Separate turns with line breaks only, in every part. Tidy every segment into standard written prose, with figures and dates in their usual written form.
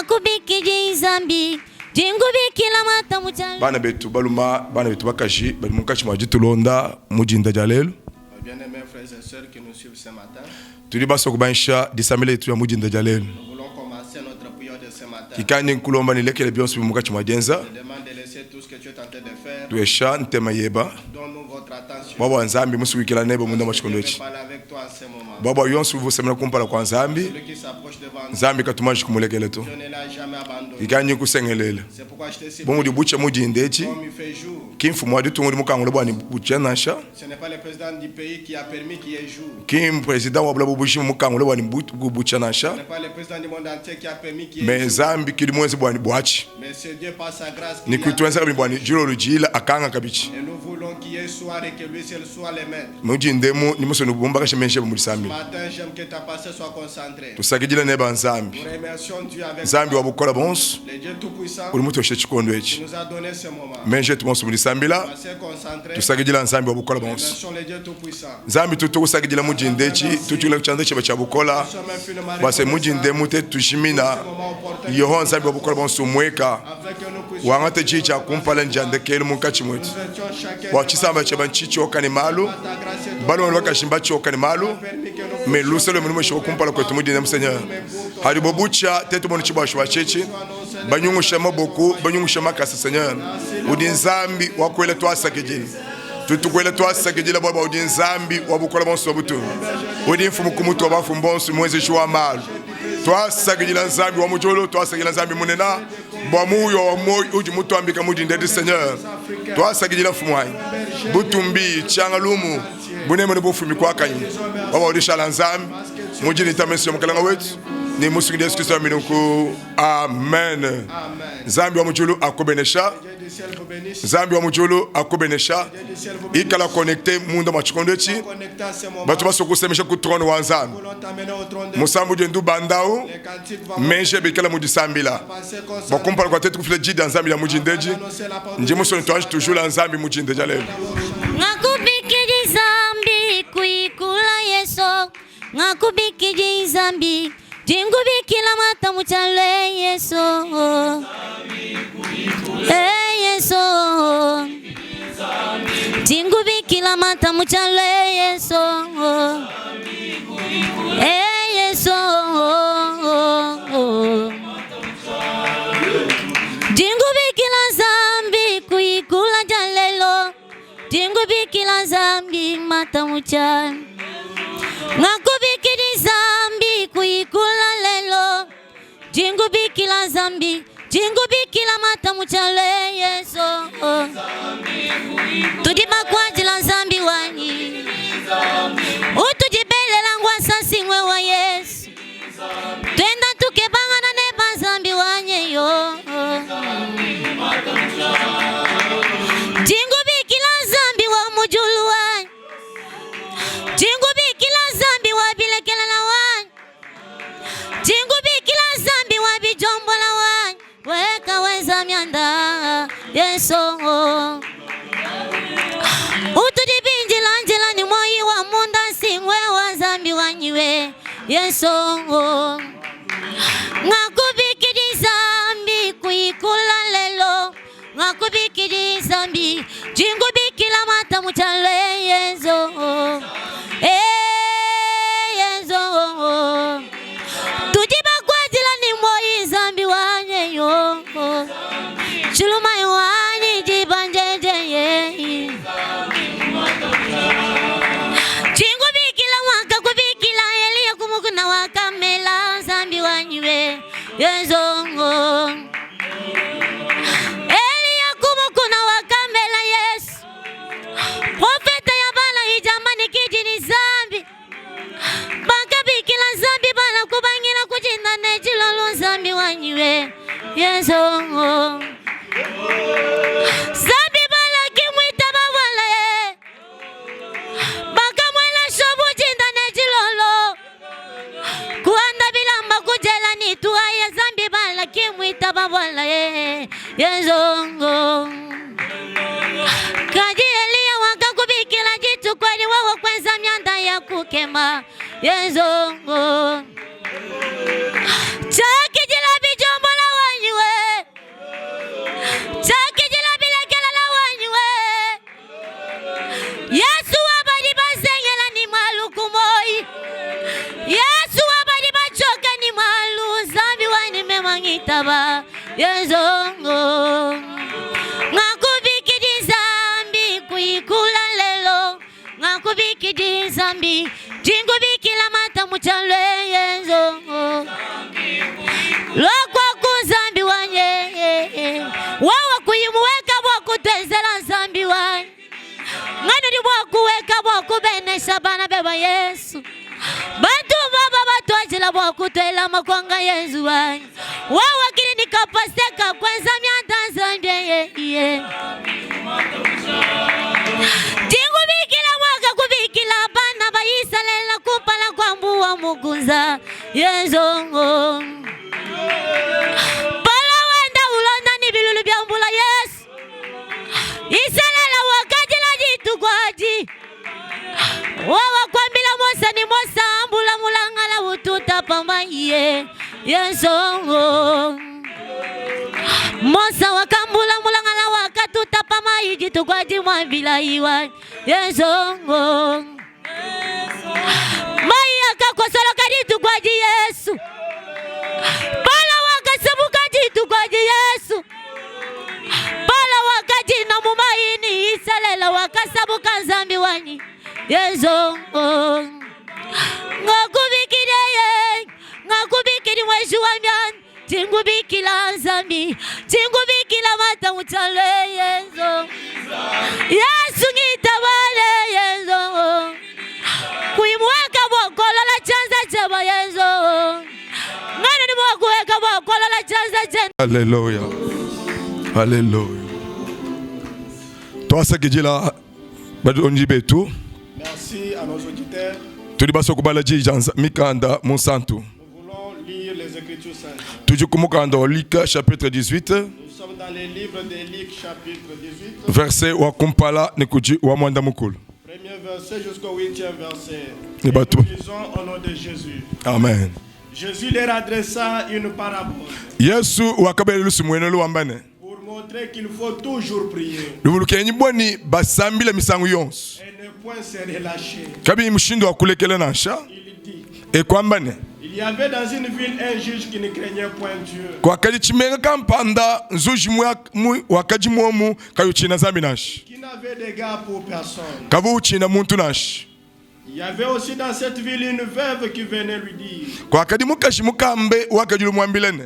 Ngakubikidi Nzambi, dingubikila mata mu tshianza.
Bana betu baluma, bana betu bakaji badi munkatshi mua ditulonda mu dinda dia lelu.
Bien-aimés frères et sœurs qui nous suivent ce matin,
Tudi basue kubangisha disambila dietu dia mu dinda dia lelu.
nous voulons commencer notre prière de ce matin.
Kikandi nkulomba ne lekele bionso bidi munkatshi mua dienza,
Je demande de laisser tout ce que tu es en train de faire.
tuesha ntema yeba.
Donne-nous votre attention.
Bua bua Nzambi musuikila nebe munda mua
Dieu
tshikondo
veut
etshi.
parler avec toi en ce moment.
Bua bua yonso uvua usemena kumpala kua Nzambi,
Celui qui s'approche devant nous,
Nzambi katumaji kumulekele to.
Dieu ne l'a jamais abandonné.
Kikandi nkusengelela.
C'est pourquoi je te
Bu
supplie,
mudi butshia mu dinda etshi,
comme il fait jour,
ki mfumu wa ditunga udi mukangula bua ne butshia nansha,
ce n'est pas le président du pays qui a permis qu'il y ait jour.
ki mpresident wa bulaba bujima mukangula bua ne butshia nansha,
Ce n'est pas le président du monde entier qui a permis qu'il y ait
me
jour.
Nzambi kidi muenze bua ne buatshi.
Mais c'est Dieu par sa grâce qui
Ne
a...
kutuenza kabidi bua ne dilolo dila akanga kabidi.
Et nous voulons qu'il y ait soir et que lui seul soit le maître.
Mu dinda emu ni musue nubumbakashe menji ebe mu
Ce
disambila.
matin, j'aime que ta pensée soit concentrée.
Tusakidila neba Nzambi.
Nous remercions Dieu avec
Nzambi wa bukola bonso
le Dieu Tout-Puissant
udi mutoshe tshikondo
qui
etshi.
nous a donné ce moment.
Menji etu bonso mu disambila
Pensée concentrée.
tusakidila Nzambi wa bukola bonso.
Remercions le Dieu Tout-Puissant.
Nzambi tutukusakidila mu dinda etshi tutshila tshianza tshiebe tshia bukola
Nous sommes infiniment
bua se mu
reconnaissants
dinda emu te tujimina
ce moment opportun
Yehowa Nzambi wa bukola bonso umueka
afin que nous puissions
wangate tshii tshia kumpala ne dia ndekelu munkatshi muetu
nous étions chacun
bua tshisamba tshieba ntshitshioka ne malu
ta grâce et ton
baluma ne bakaji mbatshioka ne malu
permis que nous
me luse luebe lumushibua kumpala kuetu mu dinda Seigneur hadi bobutshia tetu bonu tshibuashiwa tshetshi banyungusha maboku banyungusha makasa Seigneur udi Nzambi wa kuela tuasakidila tutukuela tuasakidila bua udi Nzambi wa bukola bonso wa butumbi udi mfumu ku mutu wa bafumu bonso muenzeshi wa malu tuasakidila Nzambi wa mujulu tuasakidila Nzambi munena bua muyo wa moyo udi mutuambika mu dinda edi Seigneur tuasakidila mfumu wanyi butumbi tshianga lumu buneme ne bufumi kuakanyi baba udishala Nzambi mu dina dia Yesu mukalenge wetu ne musungidi Yesu Kristo aminuku amen. Nzambi wa mujulu akubenesha
Dieu du ciel vous bénisse.
Nzambi wa mujulu akubenesha
Dieu du ciel vous bénisse.
ikala connecté munda mwa tshikondo etshi
Connecté à ce moment.
bato basokusemesha ku trône wa Nzambi
Nous voulons t'amener au trône de
musambu diendu bandau
Les cantiques vont
menje bikala mu disambila
pensée concentrée.
bakumpala kwa tetu kufila jidi ya Nzambi ya mujindeji
Annoncer la parole
ndi musoni twanji tujula Nzambi mujinde dia lelo
Ngakubikidi Nzambi kuikula Yesu ngakubikidi Nzambi dingubikila mata mu tshialo Yesu Eh Yesu dingubikila mata mu tshialo Yesu Eh Yesu dingubikila Nzambi kuikula dia lelo dingubikila Nzambi mata mu tshialo ngakubikidi Nzambi kuikula lelo dingubikila Nzambi dingubikila mata mu tshialo Yesu tudi bakuadila Nzambi wanyi utudibelela ngwasa singwe wa Yesu twenda tukebangana ne banzambi wanye yo dingubikila Nzambi wa mujulu wanyi dingubikila Nzambi wa bilekelela wanyi dingubikila Nzambi wa bijombola wanyi weka weza mianda Yesu utudibinjila njila ni moyi wa munda singwe wa Nzambi wanyiwe Yesu ngakubikidi Nzambi kuikula lelo ngakubikidi Nzambi jingubikila mata mu tshialo Yesu Eh Yesu tudi bakuadila ni moyi Nzambi wanye yo chiluma wanyi jibanjeje ye chingubikila waka kubikila Eliya kumukuna wakamela Nzambi wanyiwe Yesu Eliya kumukuna wakamela Yesu profeta ya bana ijamani kijini Nzambi bakabikila Nzambi bana kubangila kujinda ne chilolo Nzambi wanyiwe Yesu Nzambi bana kimwita bawala ye bakamwela shobu jinda ne chilolo kuanda bilamba kujela ni tuaya Nzambi bana kimwita bawala ye Yesu Kaji Eliya wakakubikila jitu kweli wawo kwenza myanda ya kukema Yesu Chakijila bijombola. Yesu wabali bachoka ni malu Nzambi wani mema ngitaba yezongo ngakubikidi Nzambi kuikula lelo ngakubikidi Nzambi jingubikila mata muchalwe yezongo lwakwaku Nzambi wanye wawa kuyimuweka bwa kutwezela Nzambi wanye ngani bwa kuweka bwa kubenesha bana beba Yesu bantu baba batwajila bwa kutwela makwanga Yesu wanyi wawa kili nikapaseka kwenza myanda Nzambi ye ye tingubikila mwaka kubikila bana ba Israeli kumpala kwa mbuwa mugunza yezongo pala wenda ulonda ni bilulu bya mbula Yesu Israeli wakajila jitukwaji wawa kwambila Musa ni Musa ambula mulangala ututa pamaiye yezongo Musa wakambula mulangala wakatuta pamai jitukwaji mwambila iwa yezongo mai akakosoloka jitukwaji Yesu pala wakasabuka jitukwaji Yesu pala wakajina mumaini Isalela wakasabuka Nzambi wanyi yezo ngakubikile ye ngakubikili mwezi wa myani tingubikila Nzambi tingubikila mata mutale yezo Yesu ngitabale yezo kuimweka bwakolola chanza chaba yezo ngani ni mwakuweka bwakolola chanza chena.
Alléluia. Alléluia. Twasakidila badonji betu.
Merci à nos auditeurs.
Tudi basue kubala diyi dia mikanda munsantu.
Nous voulons lire les Écritures saintes.
Tudi ku mukanda wa Luka chapitre 18.
Nous sommes dans les livres de Luc chapitre 18.
Verset wa kumpala ne kudi wa muanda mukulu.
Premier verset jusqu'au 8e verset.
Et bah,
Nous lisons au nom de Jésus.
Amen.
Jésus leur adressa une parabole.
Yesu wakabela lusumueno luwamba ne.
Pour montrer qu'il faut toujours prier.
Luvulukenyi bwani basambila misangu yonso.
Et ne point se relâcher.
Kabi mushindu wa kulekela nansha.
Il dit.
E kwamba ne.
Il y avait dans une ville un juge qui ne craignait point Dieu.
Kwakadi tshimenga kampanda nzuji wakadi muomu kayi utshina Nzambi nansha.
Qui n'avait d'égard pour personne.
Kavua utshina muntu nansha.
Il y avait aussi dans cette ville une veuve qui venait lui dire.
Kwakadi mukaji mukambe wakadi lumuambile ne.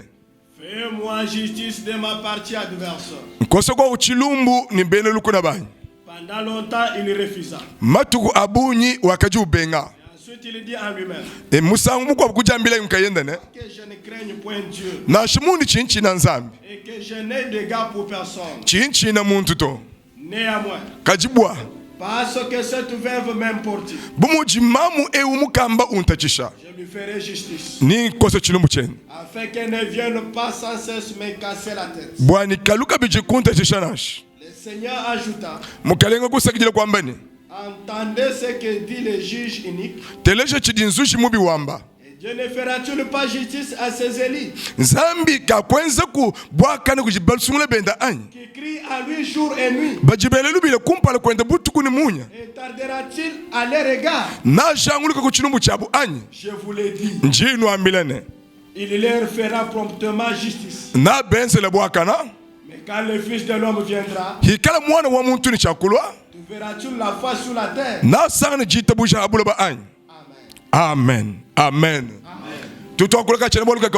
Fais-moi justice de ma partie adverse.
Nkoso kwa uchilumbu ni bene lukuna banyi.
Pendant longtemps, il refusa.
Matuku abunyi wakadi ubenga.
Ensuite, il dit en lui-même.
E musangu mukwabu kujambila nkayenda ne.
Que je ne craigne point Dieu.
Nansha mundi tshintshina Nzambi.
Et que je n'ai d'égard pour personne.
Tshintshina muntu to.
Néanmoins.
Kajibwa.
Parce que cette veuve m'importune.
Bu mudi mamu eu mukamba untatshisha.
Je lui ferai justice.
Ni nkoso tshilumbu tshiende.
Afin qu'elle ne vienne pas sans cesse me casser la tête.
Bua ne kalu kabidi kuntatshisha nansha.
Le Seigneur ajouta.
Mukalenga kusakidila kuamba ne.
Entendez ce que dit le juge inique.
Teleja tshidi nzuji mubi wamba.
Et Dieu ne fera-t-il pas justice à ses élus?
Nzambi kakuenzaku buakane kudi basungula benda anyi?
Qui crient à lui jour et nuit.
Badi bela lubila kumpala kuende butuku ne munya.
Et tardera-t-il à leur égard?
Najanguluka ku tshilumbu tshiabu anyi?
Je vous le dis.
Ndi nuambila ne.
Il leur fera promptement justice.
Na benzele buakana.
Mais quand le Fils de l'homme viendra,
Hikala muana wa muntu ne tshiakulua.
trouveras-tu la foi sur la terre?
Nasangana ditabuja ha buloba anyi?
Amen.
Amen. Amen. Tutuakula ka tshiena bualu ka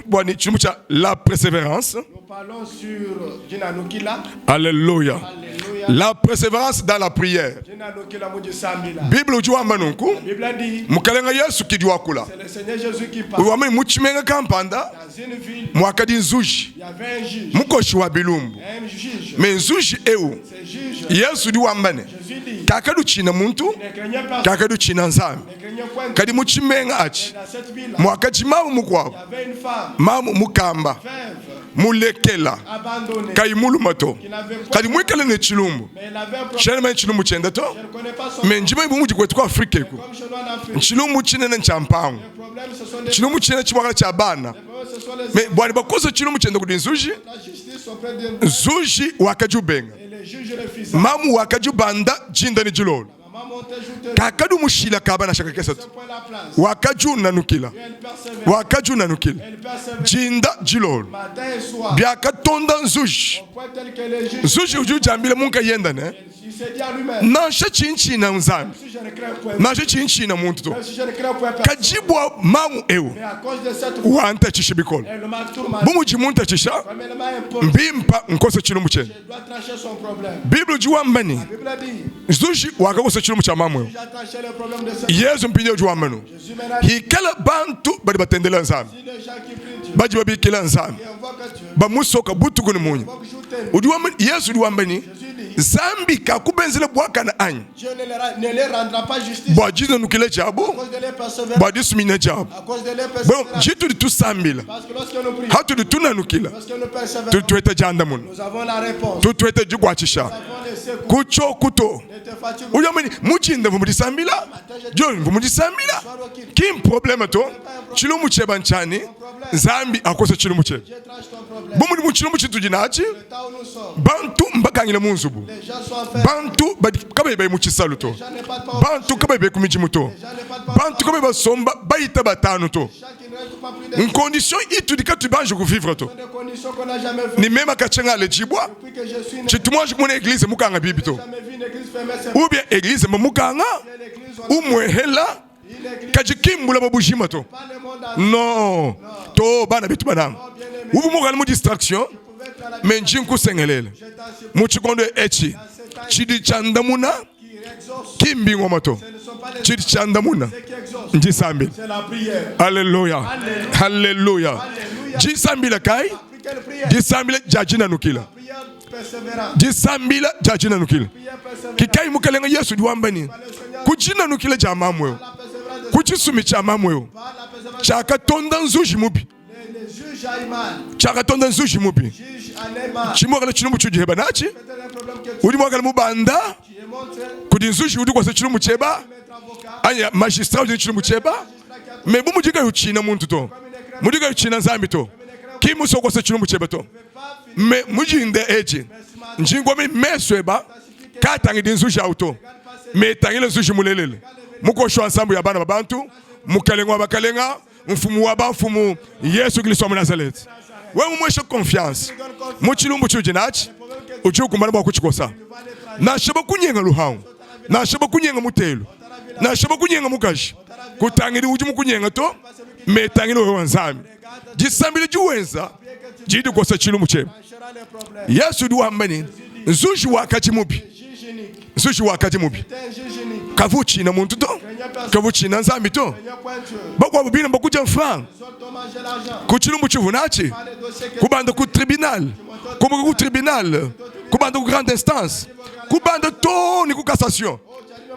bua ne tshilumbu tshia la persévérance.
Nous parlons sur Dinanukila.
Alléluia.
Alléluia.
La persévérance dans la prière.
Dinanukila mujisambila.
Bible udi wamba nunku.
La Bible dit.
Mukalenga Yesu kidi wakula.
C'est le Seigneur Jésus qui parle.
Udi wamba ne mu tshimenga kampanda.
Dans une ville,
Muakadi nzuji.
il y avait un juge.
Mukoshi wa bilumbu.
Un juge.
Mais nzuji eu.
Ce juge.
Yesu udi wamba ne.
Jésus dit.
Kakadu tshina muntu.
Ne craignez pas.
Kakadu tshina Nzambi.
Ne craignez point.
Kadi mu tshimenga atshi.
Dans cette ville,
Muakadi mamu mukuabu.
il y avait une femme.
Mamu mukamba.
Veuve.
Mulekela.
Abandonnée.
Kayi muluma to.
Qui n'avait point.
Kadi muikale ne tshilumbu.
Mais elle avait un problème.
Tshiena manya tshilumbu tshiende to.
Je ne connais pas son
Mais ndjima ibu mudi kwetu ku Afrika eku.
Comme chez nous en Afrique.
Tshilumbu tshinene ntshia mpangu.
Les problèmes, ce sont des
Tshilumbu tshinene tshimuakala tshia bana.
Les problèmes, ce sont les
Mais bua ne bakosa tshilumbu tshiende kudi nzuji.
La justice auprès de
Nzuji wakadi ubenga.
Et les juges refusent.
Mamu wakadi ubanda jinda ne dilolo.
La maman
Kakadi umushila kaba nansha kakese to. Wakadi unanukila, wakadi unanukila dinda dilolo. Biakatonda nzuji. Nzuji udi udiambila mu nkayenda ne, nansha tshintshina Nzambi, nansha tshintshina muntu to, kadi bua mamu eu wantatshisha bikole. Bu mudi muntatshisha, mbimpa nkose tshilumbu tshiende. Bible udi wamba ne, Nzuji wakakosa tshilumbu tshia mamu eu. Yezu mpindieu udi wamba ne, hikala bantu badi batendelela Nzambi, badi babikila Nzambi, bamusoka butuku ne munya. Udi wamba, Yezu udi wamba ne, Nzambi kakubenzela buakane anyi? Bua dinanukila diabu, bua disuminyina diabu. Bon, tshitudi tusambila hatudi tunanukila, tudi tueta diandamuna, tudi tueta dikuatshisha ku tshioku to. Udi wamba ne, mujinda mvua mudisambila, John mvua mudisambila, ki mprobleme to. Tshilumbu tshieba ntshiani? Nzambi akose tshilumbu tshiebe. Bu mudi mu tshilumbu tshitudi natshi, bantu mbakangile mu nzubu, bantu badi kabayi bayi mu tshisalu to, bantu kabayi bayi ku midimu to, bantu kabayi basomba bayita batanu to. Ncondition itudi katuyi banji kuvivre to. Ne meme katshia ngaledibua, tshitu muanji kumona eglise mukanga bibi to, ou bien eglise mukanga umuehela kadi ki mbulaba bujima to non to bana betu bananga uvua mukale mu distraction me ndi nkusengelela mu tshikondo etshi tshidi tshiandamuna ki mbingoma to tshidi tshiandamuna ndisambila aleluya haleluya disambila kayi disambila dia dinanukila disambila dia dinanukila kikayi mukelenge yesu udi wamba ne ku dinanukila dia mamu eu ku tshisumi tshia mamu eu tshiakatonda nzuji mubi tshiakatonda nzuji mubi tshimuakala tshilumbu tshiudi heba natshi udi muakala mubanda kudi nzuji udi kuasa tshilumbu tshieba anyi magistrat udi ne tshilumbu tshieba me bu mudi kayi utshina muntu to mudi kayi utshina nzambi to ki musue kuasa tshilumbu tshieba to Me mujinde eci njingwami mesu eba kaatangidi nzuji awu to, me tangile nzuji mulelele, mukoshi wa nsambu ya bana ba bantu, Mukalenga wa bakalenga, Mfumu wa bamfumu, Yesu Kilisto wa mu Nazaleti. Wewe mumueshe confiance mu tshilumbu tshiudi natshi, udi ukumbana bua kutshikosa. Nansha bakunyenga luhangu, nansha bakunyenga mutelu, nansha bakunyenga mukaji, kutangidi udi mukunyenga to, me tangile wewe wa Nzambi. Disambila diwenza didi dikosa tshilumbu tshiebe. Yesu udi wamba ne, nzuji wakadi mubi, nzuji wakadi mubi, kavua utshina muntu to, kavua utshina Nzambi to. Bakuabu bine mbakudia mfranga ku tshilumbu tshivua natshi, kubanda ku tribunal, kumuka ku tribunal, kubanda ku grande instance, kubanda too ne ku cassation,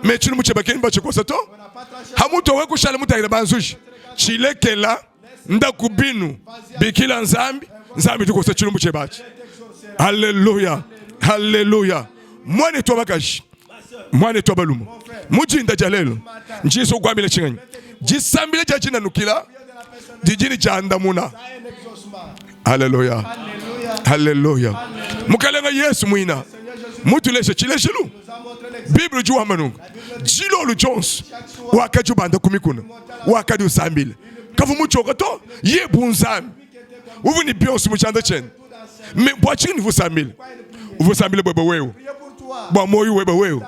me tshilumbu tshiebe ki mbatshikosa to. Hamutu wewe kushala mutangila banzuji tshilekela ndaku binu bikila nzambi nzambi tukosa tshilumbu tshieba atshi haleluya haleluya muanetu wa bakaji muanetu wa balume mu dinda dia lelo njiso kuambila tshinganyi disambila dia dinanukila didi ne diandamuna haleluya haleluya mukalenga yesu muina mutuleshe tshilejelu bible udi wamba nunku dilolo dionso wakadi ubanda ku mikuna wakadi usambila kavua mutshioka to ye bu nzambi uvua ne bionso mu tshianza tshiende me bua tshinyi uvua usambila uvua usambila buebe wewe bua muoyo webe wewe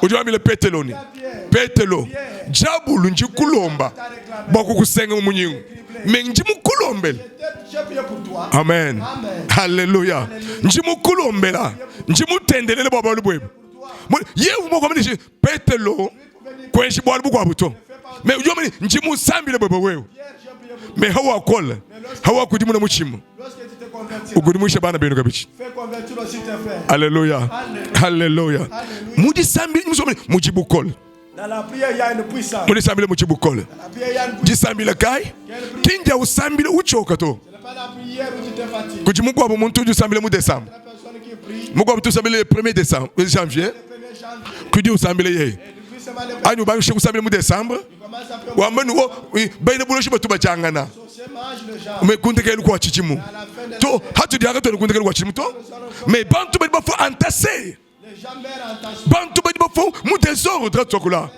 udi wambila petelo ne petelo diabulu ndi kulomba bua kukusenga mu munyingu me ndi mukulombela amen haleluya ndi mukulombela ndi mutendelele bua bualu buebe ye uvua muambe ne petelo kuenji bualu bukuabu to me udi wamba ne ndi musambile buebe wewe me hawakola hawakudimuna mutshima ukudimuisha bana benu kabidi haleluya haleluya mu disambila mudi bukole mu disambila mudi bukole disambila kayi ki ndia usambila utshioka to kudi mukuabu muntu udi usambila mu décembre mukuabu tusambila le premier décembre janvier kudi usambila yeye anyi ubangishe kusambila mu décembre wamba ne oh, bena buloshi batu badiangana me kundekelu kua tshidimu to hatudiaka tuene kundekelu kua tshidimu to me bantu badi bafua antase. Bantu badi bafua mu desordre tuakula.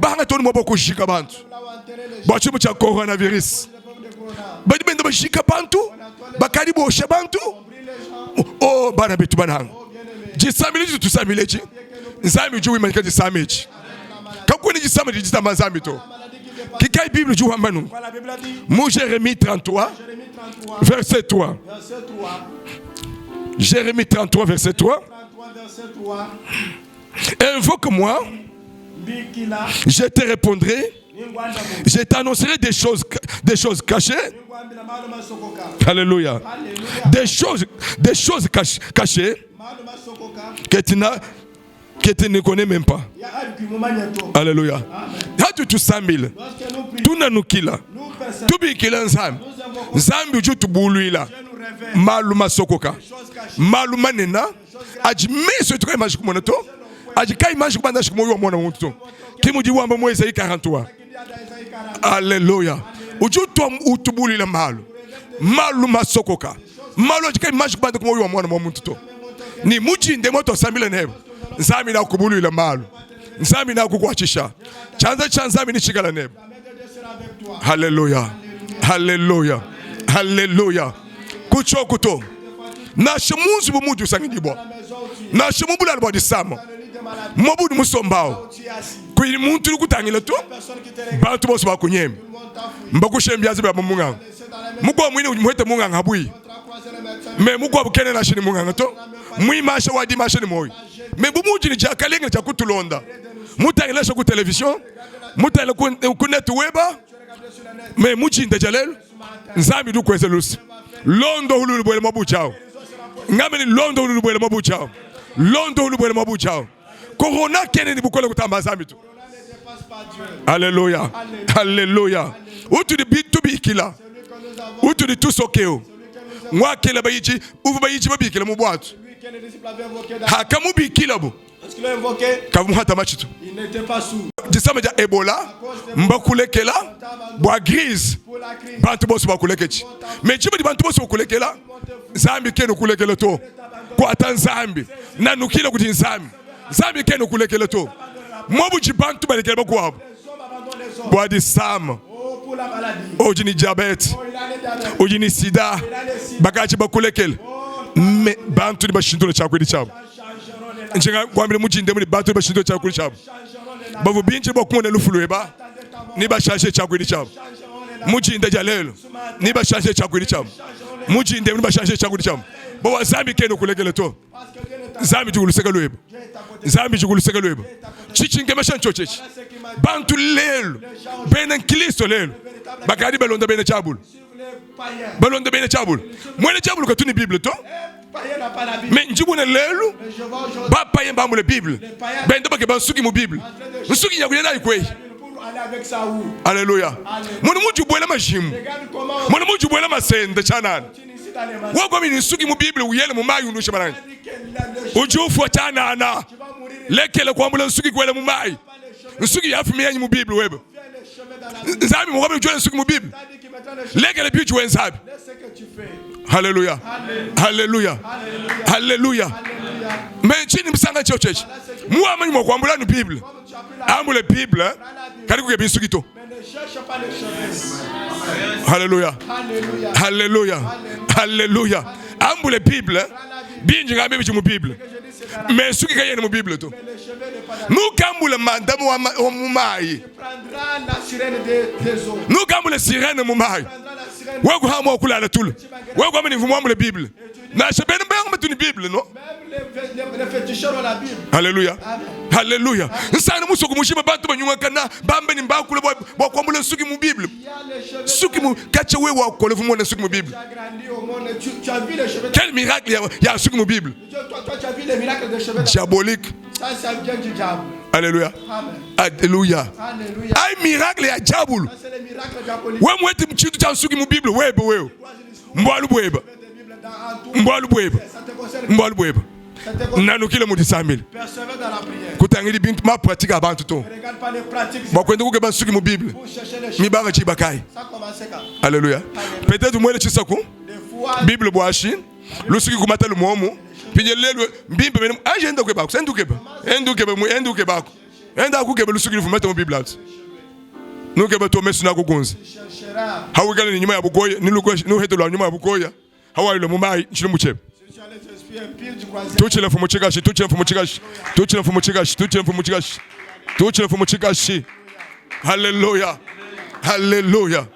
Bahanga tonu bua kujika bantu. Bua tshibu tshia coronavirus. Badi benda bajika bantu, bakadi bosha bantu. Oh bana betu bananga. Disambila ditu tusambila etshi. Nzambi udi wimanyika disama etshi. Kakuena disama didi ditamba Nzambi to. Kikai Bible udi wamba nunku. Mu Jeremie 33 verset 3. Jérémie 33 verset 3. Invoque-moi, je te répondrai, je t'annoncerai des choses, des choses cachées. Alléluia. Des choses, des choses cachées que tu n'as que tu ne connais même pas. Alléluia. Hatu tusambila tunanukila tubikila nzambi nzambi udi utubuluila malu masokoka malu manene adi meso etu kayi manji kumona to adi kayi manji kubanda ku muoyo wa mwana muntu to ke mudi wamba mu Esaïe 43 Alléluia udi utubuluila malu malu masokoka malu adi kayi manji kubanda ku muoyo wa mwana wa muntu to ni mujinde moto asambile nebe nzambi nakubuluila malu nzambi nakukuatshisha tshianza tshia nzambi nitshikala nebe haleluya haleluya haleluya kutshoku to nansha mu nzubu mudi usangidibua nansha mu bulalu bua disama muaba udi musombawu kuyi muntu udi kutangila to bantu bonso bakunyema mbakushe mbianza bia munganga mukuabu muine udi muhete munganga habui me mukuabu kene nansha ne munganga to muimasha wa dimasha ne muoyo me bu mudi ne diakalengele dia kutulonda mutangilesha ku television mutangile ku, ku net weba me mujinda dia lelu nzambi udi ukuenza luse londo hululu buele mabutshiawu ngambe ni londo hululu buele mabutshiawu londo hululu buele mabutshiawu corona kene ni bukole kutamba nzambi tu Alléluia. Alléluia. Utudi bitubikila. Utudi tusokeo. Ngwakela bayiji, uvu bayiji babikila mu bwatu. Hakamubikila bu. Kavuhata machitu. Disama dia Ebola mbakulekela bua grise bantu bonso bakulekechi. Me tshibadi bantu bonso bakulekela Nzambi kenu kulekela to. Kuata Nzambi nanukila kudi Nzambi. Nzambi kena ukulekela to. Mobudi bantu balekela bakuabu bua disama, udi ne diabete, udi ne sida, bakadi bakulekela. Me bantu ne bashintula tshiakuidi tshiabu. Ntshinga kuambila mudinde mudi bantu ne bashintula tshiakuidi tshiabu. Bavua binjila bua kumona lufu lueba ne bashaje tshiakuidi tshiabu. Mudinda dia lelu ne bashaje tshiakuidi tshiabu. Mudinde ne bashaje tshiakuidi tshiabu. Bua Nzambi kena ukulekela to. Nzambi udi ku luseke luebe, Nzambi udi ku luseke luebe. Tshitshinkemesha ntshiotshi etshi, bantu lelu, bena nkristo lelu bakadi balonda bena tshiabulu, balonda bena tshiabulu. Muena tshiabulu katu ne Bible to. Me ndi mona lelu bapaye mbambule Bible, benda bakeba nsuki mu Bible, nsuki nyakuya nayi kueyi. Aleluya! Mona mudi ubuela majimbu, mona mudi ubuela masende tshianana. Wewe ne nsuki mu Bible uyele mu mayi unusha banange. Udi ufua tshianana. Lekela kuambula nsuki kuela mu mayi. Nsuki yafumi yanyi mu Bible webe. Nzambi mukabe ujue nsuki mu Bible. Lekela biuji wenzabi. Haleluya. Haleluya. Haleluya. Me nchini msanga chio chechi. Muamanyi mwa kuambula nu Bible. Ambule Bible kadi kukebi nsuki to. Haleluya. Haleluya. Haleluya. Ambule Bible binji ngambe biji mu Bible. Mais nsuki kayene mu Bible to. Nukambule manda wa mu mayi. Nukambule sirene mu mayi. Wewe kuhama okulala tulu. Wewe kwamba ni mvumu ambule Bible. Nansha bena mbengu batu ni Bible no. Haleluya. Haleluya. Nsana musoko mushima bantu banyungakana bambe ni mbakule bwa bwa kuambula nsuki mu Bible. Suki mu kacha wewe wa kolevu mona nsuki mu Bible. Quel miracle ya ya nsuki mu Bible? Diabolique. Alléluia. Alléluia. Ai miracle ya diabolo. Wewe mwete mchintu cha nsuki mu Bible wewe wewe. Mbualu bueba. Mbualu bueba. Mbualu bueba. Nanukile mu disambila. Kutangidi bintu ma pratique a bantu to. Bua kuenda kukeba nsuki mu Bible. Mibanga tshiba kai. Alléluia. Peut-être mwele tshisaku. Bible buashi. Lusuki kumata lumomu. Mpindie lelu mbimpe mene anji enda ukebako, enda ukeba. Enda ukeba, enda ukebako. Enda akukeba lusukili vumete mu Bible ati. Nukeba to mesu nakukunza. Hawikale ni nyuma ya bukoya, ni luheto lwa nyuma ya bukoya. Hawayile mu mai nchilumbu chebe. Tuchile mfumu chikashi, tuchile mfumu chikashi, tuchile mfumu chikashi, tuchile mfumu chikashi. Tuchile mfumu chikashi. Haleluya. Haleluya.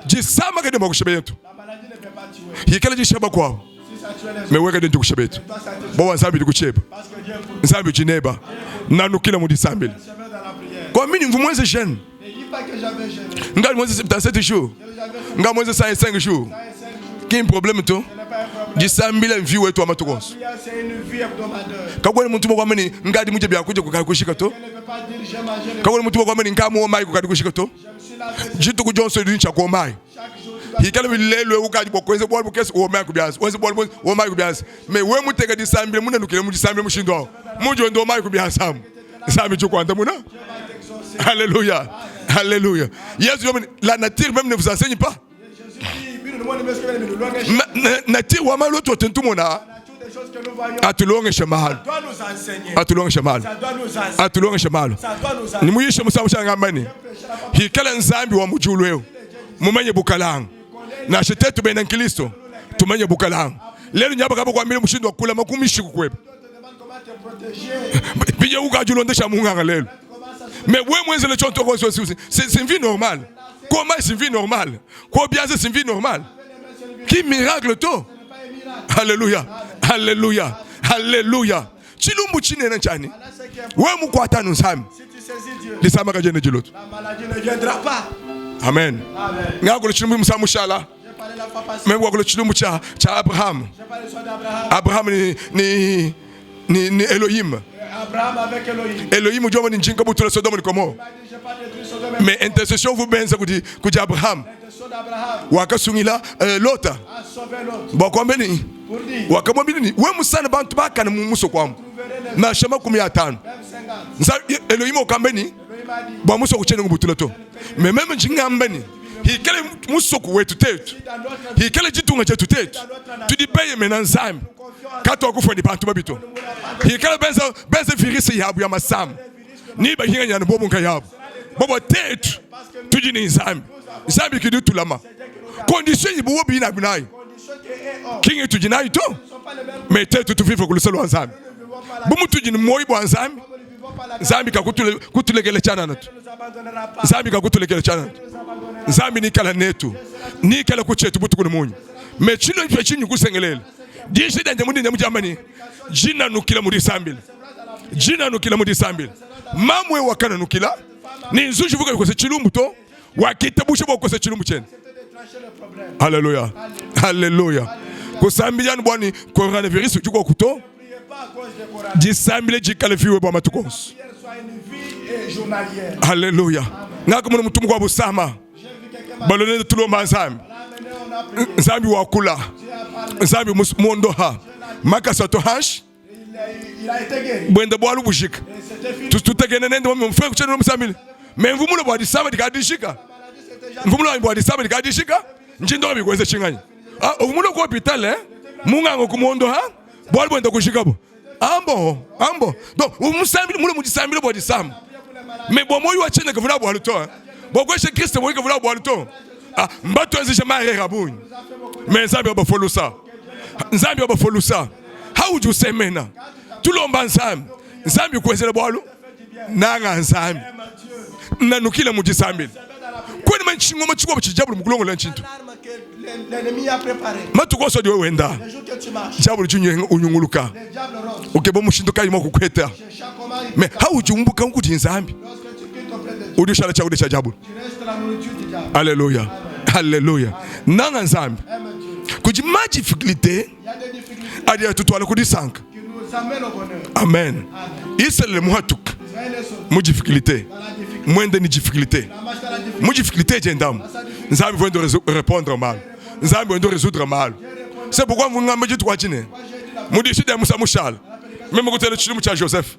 Jisama kede mwakushebe yetu. Yikale jishaba kwao. Meweka dintu kushebetu. Bowa nzambi dikucheba. Nzambi chineba. Nanukila mudisambile. Kwa mimi mvumweze jeune. Ngali mweze 77 jours. Ngali mweze 105 jours. Ki problème to? Disambile mvi wetu wa matukonso. Kakwene muntu mwa meni ngadi muje bya kuja kukakushika to. Kakwene muntu mwa meni ngamu mai kukakushika to. Jituku jonso lincha kwa mai. Hikale bilelwe ukaji bwa kwenze bwa bukesi uo mai kubyaza. Wenze bwa uo mai kubyaza. Me we muteka disambile mune nukile mu disambile mushindo wao. Muje ndo mai kubyaza. Nzambi chukwanda muna. Alléluia. Alléluia. Yesu la nature même ne vous enseigne pas. Nature wa malo to tentumona. Atulongeshe mahalo. Atulongeshe mahalo. Atulongeshe mahalo. Nimuyishe musamu shangambani. Hikala nzambi wa mujulu eo. Mumenye bukalanga. Na shetetu bena Kristo. Tumenye bukalanga. Lelo nyaba kabo kwa mbili mushindo wa kula makumishi kukweba. Bija ukajulondesha munganga lelo. Mais ouais, moi, c'est le chonto, c'est une vie normale. Comment c'est une vie normale? Quoi bien, c'est une vie normale? Qui miracle to? Alléluia. Alléluia. Alléluia. Chilumbu chinene chani. We mukwata nusami. Lisama kajene jiloto.
La maladie ne viendra pas.
Amen. Ngakolo chilumbu musamushala. Même wakolo chilumbu cha cha Abraham. Abraham ni ni ni, ni Elohim.
Abraham avec Elohim.
Elohim Dieu ni njinga butula Sodome ni komo. Mais intercession vous benza kuti kuti Abraham. Wakasungila Lota. Bakwambeni. Wakamwambia nini? We musana bantu bakana mu muso kwamu. Na shama 15. Nza Elohim okambeni. Bwa muso kuchene ngubutula to. Mais même njinga mbeni. Hikele musoko wetu tetu. Hikele chitunga chetu tetu. Tudibeye mena nzambi. Kato akufa ni bantu babito. Hikele benza benza virisi yabu ya masamu. Ni bahinga nyana bobo nkayabu. Bobo tetu. Tujini nzambi. Nzambi kidutulama. Condition yibuwo bina binai. Kingi tujinai to. Mais tetu tuvive kuluselo nzambi. Bumu tujini moi bwa nzambi. Nzambi kakutule kutulekele chana natu. Nzambi kakutulekele chana natu. Nzambi nikala netu. Nikala kuchetu butu kuni munyu. Mais chino ife chinyu kusengelele. Dishi danje mundi nyamu jamani. Jina nukila muri sambile. Jina nukila muri sambile. Mamwe wakana nukila. Ni nzushi vuka kose chilumbu to. Wakitabusha bwa kose chilumbu chene. Hallelujah. Hallelujah. Kusambila bwani coronavirus uchukua kuto. Jisambile jikale fiwe bwa matukonso. Hallelujah. Ngakumuna mutumu kwa busama. Balone tulomba nzambi. Nzambi wakula. Nzambi muondoha. Makasa to hash. Bwenda bwalu bushika. Tutegene nende mfwe kuchena musambile. Mais mvumulo bwa disaba dikadishika. Mvumulo bwa disaba dikadishika. Njindo bikweze chinganya. Ah, mvumulo kwa hospital eh. Mungango kumuondoha. Bwalu bwenda kushika bo. Ambo, ambo. Donc umusambile mulo mudisambile bwa disamba. Mais bon moi wachene kavula bwa luto. Bon kweshe Christ moi kavula bwa luto. Ah, mbato nzisha mare rabuni. Mais nzambi abafolusa. Nzambi abafolusa. How would you say mena? Tulomba nzambi. Nzambi kwezele bwalu. Nanga nzambi. Nanukila mudisambile. Kwani manchingoma chikwa chijabulu mukulongola nchintu. Matukoso diwe wenda. Jabulu chinye unyunguluka. Ukebo mushindo kayi kukweta. Mais how would you mbuka kuti nzambi? Udishala cha udisha jabulu. Alléluia. Alléluia. Nanga nzambi. Kuti ma difficulté adi atutwala kudisanka. Amen. Israel muhatuk. Mu difficulté. Mwende ni difficulté. Mu difficulté jendamu. Nzambi vendo répondre mal. Nzambi vendo résoudre mal. C'est pourquoi vous ngamba jitu kwachine. Mudishide Musa mushala. Même kutele chilumu cha Joseph.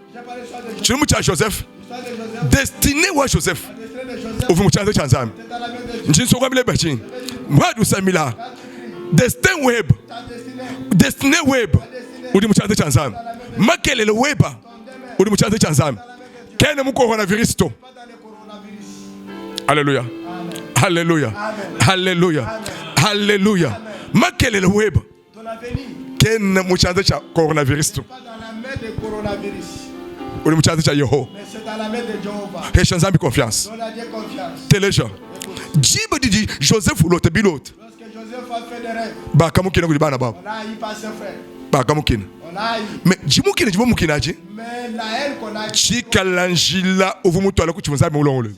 Chilumu cha Joseph. Destiné wa Joseph. Uvu muchanze cha Nzambi. Njinso kwa bile bachin. Mwadu samila. Destin web. Destiné web. Udi mu tshianza tshia Nzambi. Makelele weba udi mu tshianza tshia Nzambi. Kena mu coronavirus to. Alléluia. Alléluia. Alléluia. Alléluia. Makelele weba kena mu tshianza tshia coronavirus to. Udi mu tshianza tshia Yehowa. Pesha Nzambi confiance. Teleja. Diba didi Joseph ulota bilota. Bakamukina kudi bana babu. Bakamukina. Me dimukina divua mukina adi tshikala njila uvua mutuala ku tshivua Nzambi mulongolole.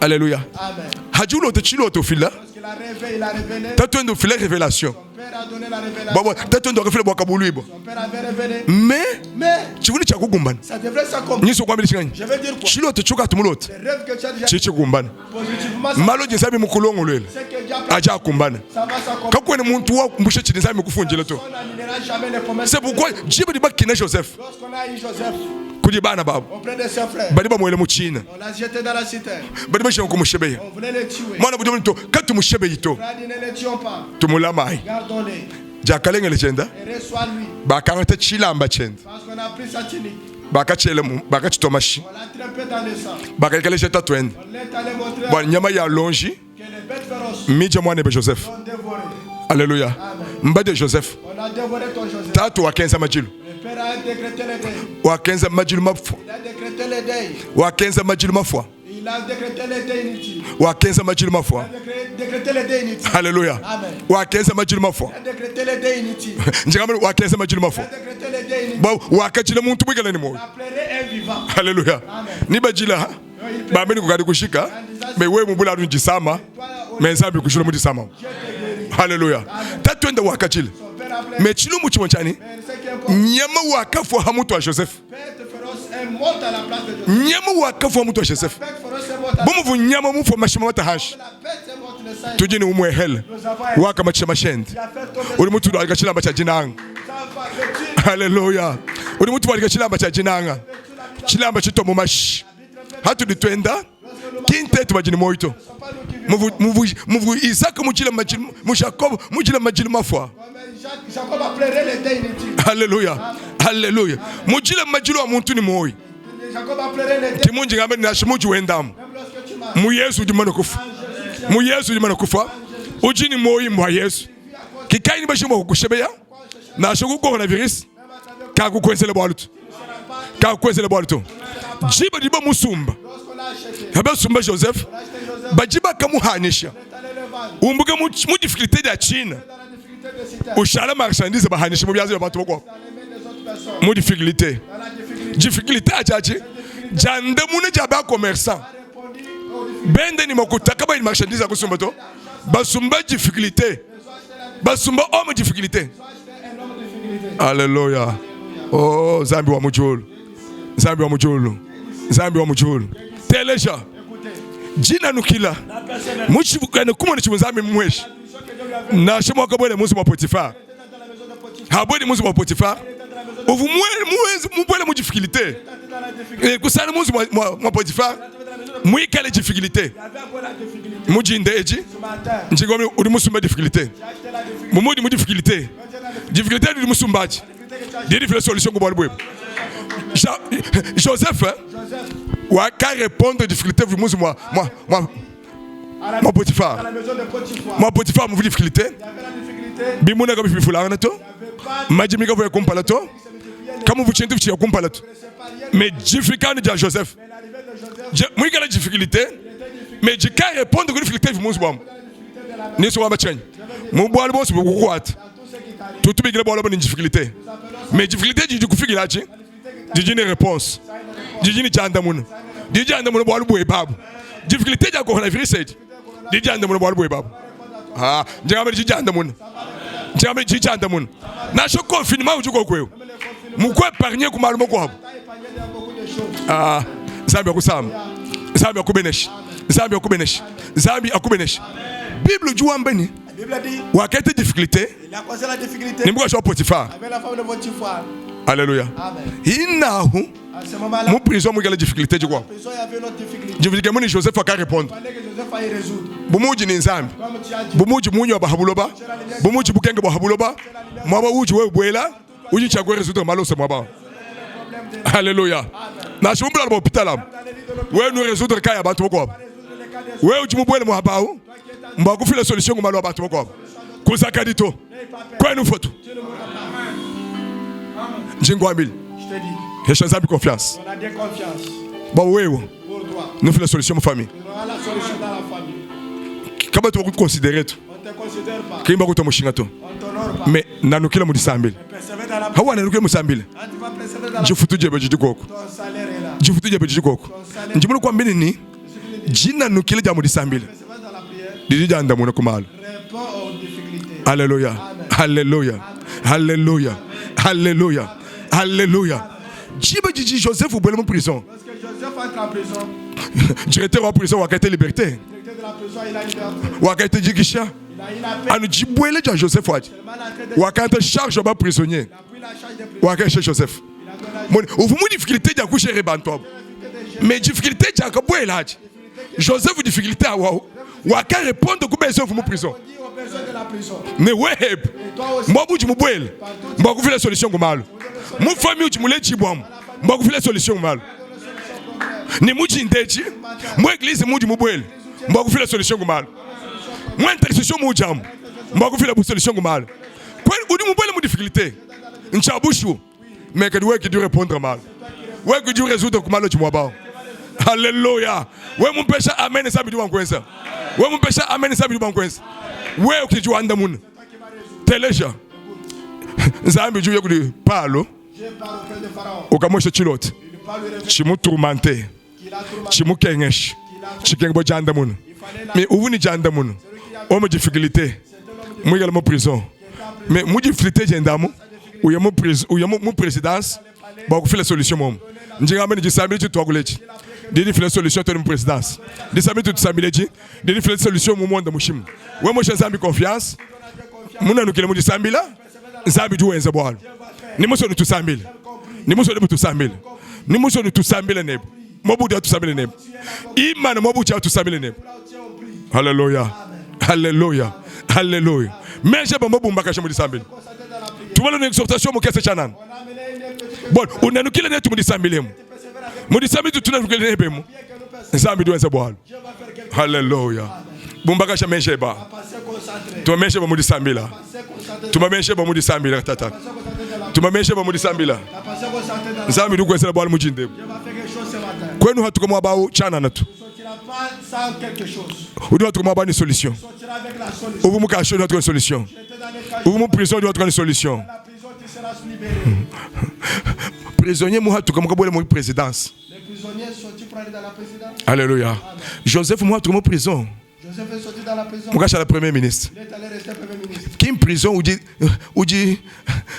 Alléluia. Hadi ulota tshilota ufila tatuende ufila revelation. Bua tatuende wakafila bua kabuluibua. Mais tshivua tshia kukumbana. Nyiso kuambila tshinganyi? Tshilota tshiukatu mulota tshidi tshikumbana. Malu adi Nzambi mukulongoluele adi akumbana. Kakuena muntu wakumbusha tshidi Nzambi mukufundile to. C'est pourquoi diba didi bakina Joseph kudi bana babu badi bamuele mu tshina, badi bajinga kumushebeya. Muana budi to katumushebeyi to, tumulamayi. Diakalengele dienda, bakangata tshilamba tshiende bakatshiela bakatshitua mashi, bakayikaleja tatuende bua nyama ya lonji midia muanebe Joseph. Alléluia. Mbadie Joseph. Tatu wakenza majilu. Wakenza majilu mafua. Wakenza majilu mafua. Wakenza majilu mafua. Alléluia. Wakenza majilu mafua. Njikamba wakenza majilu mafua. Ba wakajila muntu mwikale ni moyo. Alléluia. Ni bajila bameni kukadi kushika me wewe mubula anu disama me Nzambi kushula mu disama. Alléluia. Tatuenda wakajila. Me chilumbu chimwe chani nyama wakafua hamutu wa Joseph. Nyama wakafua mutu wa Joseph. Bu nyama mufua mashima matahashi. Tudi ne umwe hele wakamatshisha mashende. Udi mutu alika tshilamba tshia dinanga. Haleluya. Udi mutu alika tshilamba tshia dinanga. Tshilamba tshitwa mu mashi. Hatudi tuenda kintetu badi ne muoyo to. Muvu muvu Isaac mujila majilu mu Jacob mujila majilu mafua. Haleluya. Haleluya. Mujila majilu a muntu ne muoyo. Kimunji ngambe nashi muji wendamu. Mu Yesu udi mane kufa. Mu Yesu udi mane kufa. Udi ne muoyo mbua Yesu. Kikayi ne bashi mua kukushebeya nansha ku coronavirus kakukuenzela bualu to. Kakukuenzela bualu to. Diba didi bamusumba basumba Joseph badi bakamuhanisha umbuka mu difficulté dia tshina ushala marchandise bahanisha mu bianza bia bantu bakuabu mu difficulté difficulté atshiatshi diandamuna dia ba commerçant bende ni makuta kabayi marchandise ya kusumba to basumba difficulté basumba homme difficulté Alléluia. Oh, Nzambi wa mujulu. Nzambi wa mujulu. Nzambi wa mujulu. Teleja. Jina nukila. Muchibukane kumona chibu Nzambi mweshi. Nashe mwaka bwele muzi mwa Potiphar. Habwele muzi mwa Potiphar. Uvu mwezi mubwele mu difficulté. Kusana muzi mwa mwa Potiphar. Mwikale difficulté. Mujinde eji. Njigombe uri musumba difficulté. Mumudi mu difficulté. Difficulté uri musumbaji. Didi file solution ku bwalu bwebe. Joseph waka répondre difficulté muzi mwa mwa mwa mwa Potiphar. Mwa Potiphar mu difficulté. Bimuna ka bifulangana to. Majimi ka vuya kumpala to. Kamu vuchintu vuchiya kumpala to. Mais difficulté dia Joseph. Mwikala difficulté. Mais jika répondre ku difficulté muzi bwamu. Niso wamba chenye. Mu bwalu bonso bukukwata. Tutubikile bwalu ni difficulté. Mais difficulté didi kufikila achi. Didi ni réponse. Didi ni chandamuna. Didi andamuna bwalu bwe babu. Difficulté dia coronavirus edi. Didi andamuna bwalu bwe babu. Ah, njambe didi andamuna. Njambe didi andamuna. Nasho confinement udi kokwewe. Mukwe épargner ku malu makuabu. Ah, Nzambi akusamba. Nzambi akubenesha. Nzambi akubenesha. Nzambi akubenesha. Bible udi wamba ni wakete difficulté ni mukaji wa Potiphar. Alléluia. Inahu mu prison mwikale difficulté dikuabu. Difficulté muni Joseph aka répondre. Bu muudi ne Nzambi, bu muudi munya wa ba ha buloba, bu muudi bukenke bua ha buloba, muaba uudi wewe ubuela, udi tshia ku résoudre malu onso muaba au. Alléluia. Nansha mu bulala bua hôpital amu, wewe nu résoudre cas ya bantu bakuabu. Wewe udi mubuele muaba au, mbua kufila solution ku malu a bantu bakuabu. Kuzakadi to. Kwenu foto. Ndi nkuambila. Hesha Nzambi confiance. Bua wewe nufila solution mu famille. Kabatu bakuconsidere to. Kimba kutua mushinga to. Mais nanukila mu disambila. Hawa nanukila musambila. Difutu diebe didi koko. Difutu diebe didi koko. Ndi munu kuambila ni dinanukila dia mu disambila didi diandamuna ku malu. Haleluya, haleluya, haleluya, haleluya, haleluya. Diba didi Joseph ubuela mu prison, directeur wa prison wakaita liberté, wakaita dikisha anu dibuela dia Joseph adi wakanta charge ba prisonnier wakaisha Joseph uvua mu difficulté dia kugere bantu abu mais difficulté diakabuela adi Joseph difficulté awa waka répondre ku besoin mu prison ne weheb mbwa budi mubuele mbwa kufila solution ku malu mu famille udi muledibwamu mbwa kufila solution ku malu ne mujindeji mu eglise mudi mubuele mbwa kufila solution ku malu mu intercession mujamu mbwa kufila solution ku malu kweli udi mubuele mu difficulté ntshia bushu mais kadi wewe kidi répondre mal wewe kidi résoudre ku malu muaba haleluya wewe mumpesha amen nzambi di wankuenza wewe mumpesha amen nzambi di wankuenza wewe kidi wandamuna teleja nzambi udi uya kudi palo ukamosha tshilota tshimutourmente tshimukengesha tshikenga bua diandamuna mais uvu ne diandamuna homme difficulté muikale mu prison mais mu difficulté diendamu uya mu prison uya mu présidence bua kufila solution momu ndi ngamba ne disambila tshituakula etshi didi difila solution toli mu présidence disambila tutusambila etshi didi difila solution mu monde mushima we mosha nzambi confiance munanukile mu disambila nzambi udi wenza bualu ni musoni tusambile ni musoni butusambile ni musoni tusambile nebu mobuti atusambile nebu imana mobuti atusambile nebu haleluya haleluya haleluya meje bambo bumbakasha mu disambile tumala ne exhortation mukese chanana bon unanukile netu mu disambilemu mu disambile tunanukile nebemu nzambi udi wenza bualu haleluya bumbakasha meje ba tumameshe ba mu disambila tumameshe ba mu disambila tata tumameshe ba mu disambila nzambi udi kuenzela bualu mu dindebu kwenu hatuka muaba au tshianana tu udi hatuka muaba ni solution ubu mu kasho udi hatuka ni solution ubu mu prison udi hatuka ni solution prisonnier muhatuka mukabuela mu présidence Alléluia. Joseph muhatuka mu prison
Joseph est sorti dans la prison.
mukashala premier ministre
Il est allé rester premier ministre.
ki prison udi udi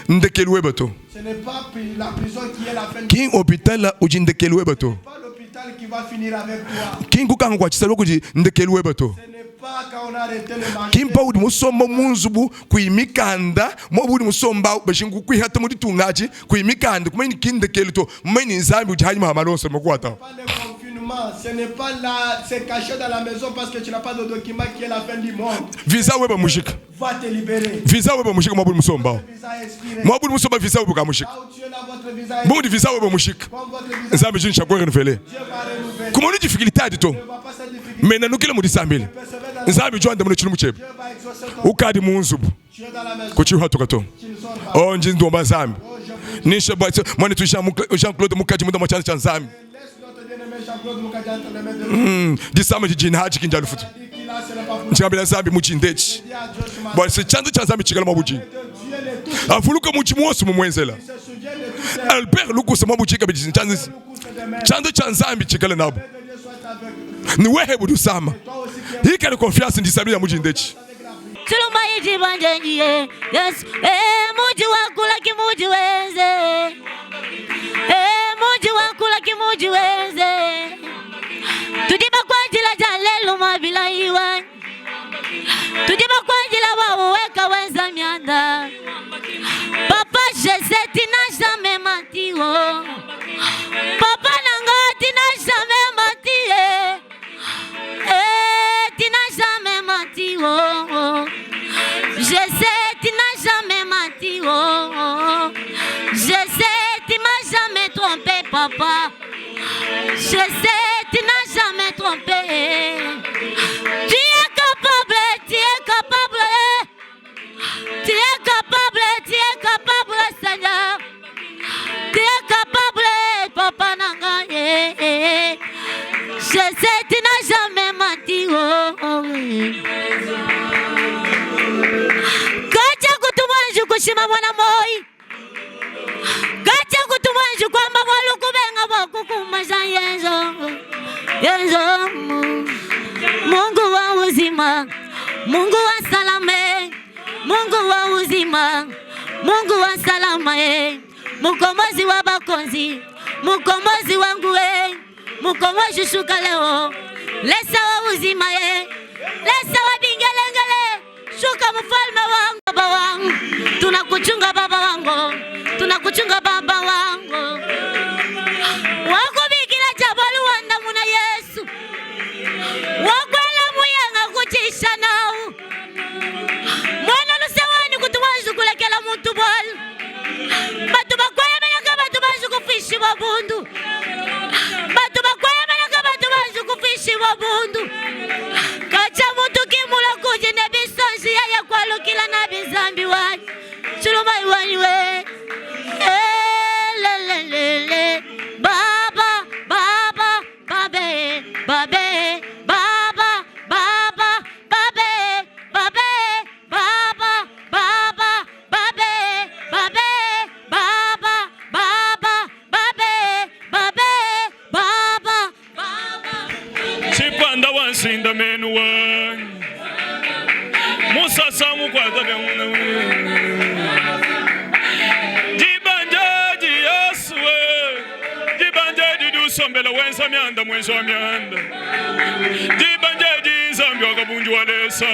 ndekelu webe to
Ce n'est pas pri- la prison qui est la fin.
ki hôpital udi ndekelu webe to
Ce n'est pas l'hôpital qui va finir avec toi.
ki nkukanga kua tshisalu kudi ndekelu webe to
Ce n'est pas quand on a arrêté le marché.
ki mpa udi musomba mu nzubu kuyi mikanda muaba udi musomba bashi nkukuihata mu ditunga adi kuyi mikanda kumanyi ki ndekelu to mumanyi ne nzambi udi hanyima ha malu onso makuata
pas le confinement, ce n'est pas là, c'est caché dans la maison parce que tu n'as pas de document qui est la fin du monde.
visa webe mujika
Va te libérer.
visa webe mujika muaba udi musomba
Visa expiré.
muaba udi musomba visa webe kamushika
Là où tu es là, votre visa est
bu mudi visa webe mushika
Comme votre visa,
nzambi tshini tshia kurenouveler
Dieu va renouveler.
kumona difficulté adi to
Ne va pas cette difficulté.
mais nanukile mu disambila
Persévère dans la
nzambi udi wandamuna tshilumbu tshiebe
Dieu va exaucer ton.
ukadi mu nzubu
Tu es dans la maison.
kutshiuhatuka to
Tu ne sors pas.
oh ndi ndomba nzambi
Oh, je prie.
nisha mwanetu Jean Claude mukaji munda mwa tshianza tshia nzambi
Laisse notre bien-aimé Jean-Claude Mukadji entre les mains de Dieu.
Disama didi haji kinja lufutu
Dit qu'il a, ce n'est pas pour
nchikambila nzambi mutshindechi
Dis à Dieu ce matin.
bua se tshianza tshia nzambi tshikala mwa budini
De Dieu les tous.
avuluka mutshi muonso mumuenzela
Se souvient de tous les
Albert Lukusa mwa budika bidi tshianza
coups de main.
tshianza tshia nzambi tshikale nabo
Que Dieu soit avec nous.
ni wehe budi usama
Toi aussi qui es
ikale confiance ndisambila mutshindetshi
Chilumba ichibanjenjiye Yesu eh muji wakula kimuji wenze eh muji wakula kimuji wenze tudiba kwanjila ja lelo mabila iwa tudiba kwanjila waweka wenza mianda Papa Jésus tu n'as jamais menti oh Papa nanga tu n'as jamais menti eh eh tu n'as jamais menti, oh, oh. Je sais, tu n'as jamais menti, oh, oh. Je sais, tu m'as jamais trompé, papa. Je sais, tu n'as jamais trompé. Tu es capable, tu es capable. Tu es capable, tu es capable, Seigneur. Tu es capable, papa na nga. Je sais, tu n'as jamais menti. Oh, oh. Kacha kutumwanju kushima mwana moi. Kacha kutumwanju kwamba mwalukubenga bwakukumasha yenzo. Yenzo. Mungu wa uzima, Mungu wa salame, Mungu wa uzima, Mungu wa salama eh. Mukombozi wa bakonzi, mukombozi wangu eh. Mukombozi shuka leo, lesa wa uzima eh. Lesa wa bingelengele, shuka mfalme wangu, baba wangu. Tunakuchunga baba wangu, tunakuchunga baba wangu. Wakubikila jabalu wanda muna Yesu. Wakwela muyanga kuchisha nao. Mwana lusewani kutuwanzu kulekela muntu bwal. Batu bakwemelaka batu banzu kufishi babundu. Batu bakwemelaka batu banzu kufishi babundu. Kacha muntu kimula kuji ne bisonzi yaya kwalukila na bizambi wanyi. Chuluma iwanyi we. Elelelele. Baba, baba, babe, babe, baba, baba, babe, babe, baba, baba, babe, babe, baba, baba, babe, babe, baba, baba.
Chipanda wansinda menu wanyi musasa mukwata jibanja jiyasuwe jibanja jidusombela wenza myanda mwenzi wa myanda jibanja jinzambi wakabunji walesa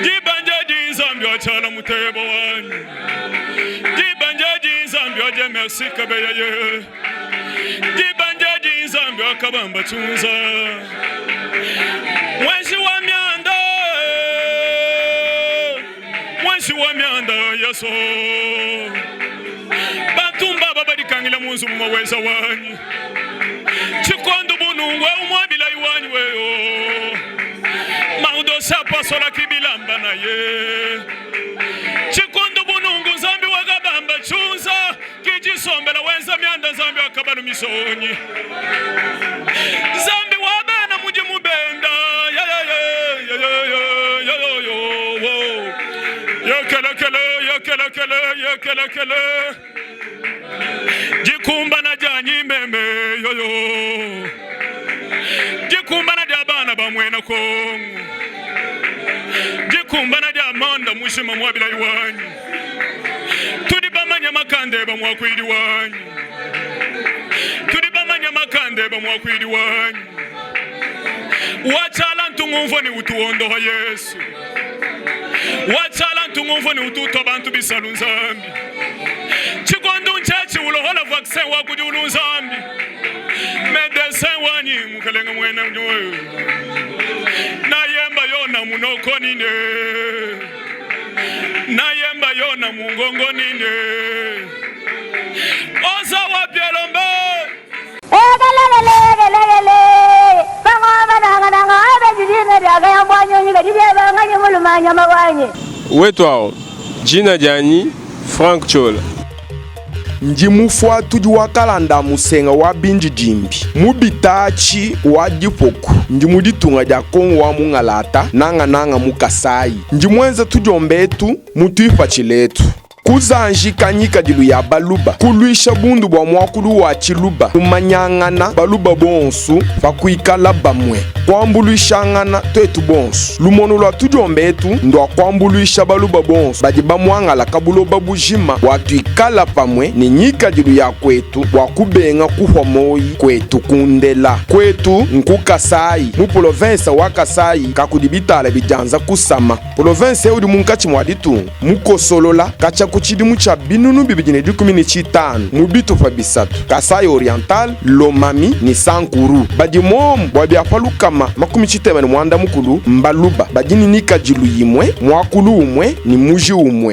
jibanja jinzambi wachala mutebo wanyi jibanja jinzambi waje merci kabeyaye jibanja jinzambi wakabamba chunza mwenzi wa myanda mwenzi wa myanda yaso batumba babadikangila munzu mumaweza wanyi chikondo bunungwe umwabila iwanyi weyo maudosa pasola kibilamba na ye chikondo bunungu nzambi wakabamba chunza kijisombela wenza myanda nzambi wakabalumisonyi nzambi wabena muji mubenda yekelekele yekelekele yekelekele jikumbana janyi meme yoyo jikumbana lya bana bamwena kongo jikumbana lya manda mushima mwabila iwanyu tudi bamanya makande bamwakwili wanyu tudi bamanya makande bamwakwili wanyu wachala ntungumvo ni utuondoha Yesu wachala ntungumvo ni ututo bantu bisalu nzambi chikondu nchechi ulohola vaccin wakudi ulu nzambi medecin wanyi mukalenga mwene nyoyo nayemba yona munoko nine nayemba yona mungongo nine oza wapielombe
Wetu awo jina janyi Frank Chola.
Ndi mufuatudi wa kalanda musenga wa bindidimbi mubitatshi wa dipoku ndi mu ditunga dia Kongo wa mungalata nangananga mu Kasai ndi muenza tudiomba etu mu tuipatshila etu kuzanjika nyikadilu ya baluba kuluisha bundu bua muakulu wa tshiluba kumanyangana baluba bonsu pa kuikala bamue kuambuluishangana tuetu bonsu lumono lua tudiomba etu ndua kuambuluisha baluba bonsu badi bamuangalaka buloba bujima bua tuikala pamue ne nyikadilu ya kuetu bua kubenga kuhua moyi kuetu kundela kuetu nku Kasai mu polovensa wa Kasai kakudi bitala bidianza kusama polovensa udi munkatshi mua ditunga mukosolola katshia ku tshidimu tshia 2015 mu bitupa bisatu, Kasai Oriental, Lomami ne Sankuru. Badi momu bua bia pa 60 mbaluba, badi ne ngikadilu imue, muakulu umue ne muji umue.